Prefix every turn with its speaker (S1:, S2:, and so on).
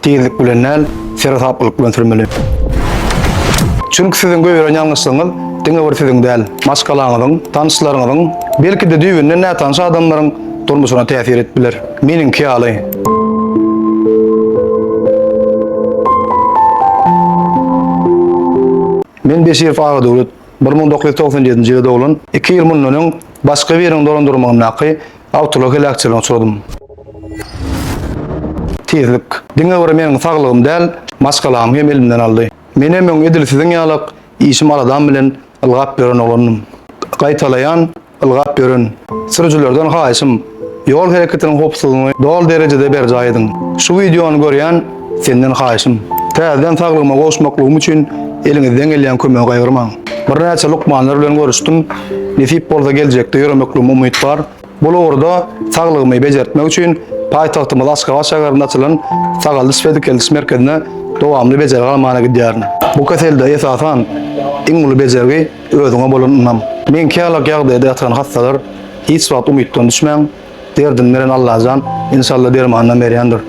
S1: Tizlik bilen däl, seresaplylyk bilen sürmeli. Çünki siziň goýberen ýalňyşlygyňyz diňe bir siziň däl, maşgalaňyzyň, tanyşlaryňyzyň, belki-de düýbünden nätanyş adamlaryň durmuşyna täsir edip biler. Meniňki ýaly. Men Beşirow Agadöwlet, 1997-nji ýylda doglan, iki ýyl mundan öň başga biriniň dolandyrmagyndaky awtoulag heläkçiligine uçradym. Tizlik diňe bir meniň saglygym däl, maşgalamy hem elimden aldy. Menem öň edil siziň ýalak işim aladam bilen ylgap ýören oglandym. Gaýtalaýan, ylgap ýören. Sürüjilerden haýyşym, ýol hereketiniň howpsuzlygyny doly derejede berjaý ediň. Şu wideony görýän senden haýyşym, täzeden saglygyma gowuşmaklygym üçin eliňizden gelýän kömegi gaýgyrmaň. Birnäçe lukmanlar bilen görüşdim, nesip bolsa geljekde ýöremekligime umyt bar. Bu ugurda saglygymy bejertmek üçin paýtagtymyz Aşgabat şäherinde açylan sagaldyş we dikeldiş merkezine dowamly bejergi almana gidýärin. Bu keselde esasan iň uly bejergi özüňe bolan ynam. Meňki ýalak ýagdaýda ýatan hassalar hiç wagt umytdan düşmäň, derdini beren Allajan inşallah dermanynam berýändir.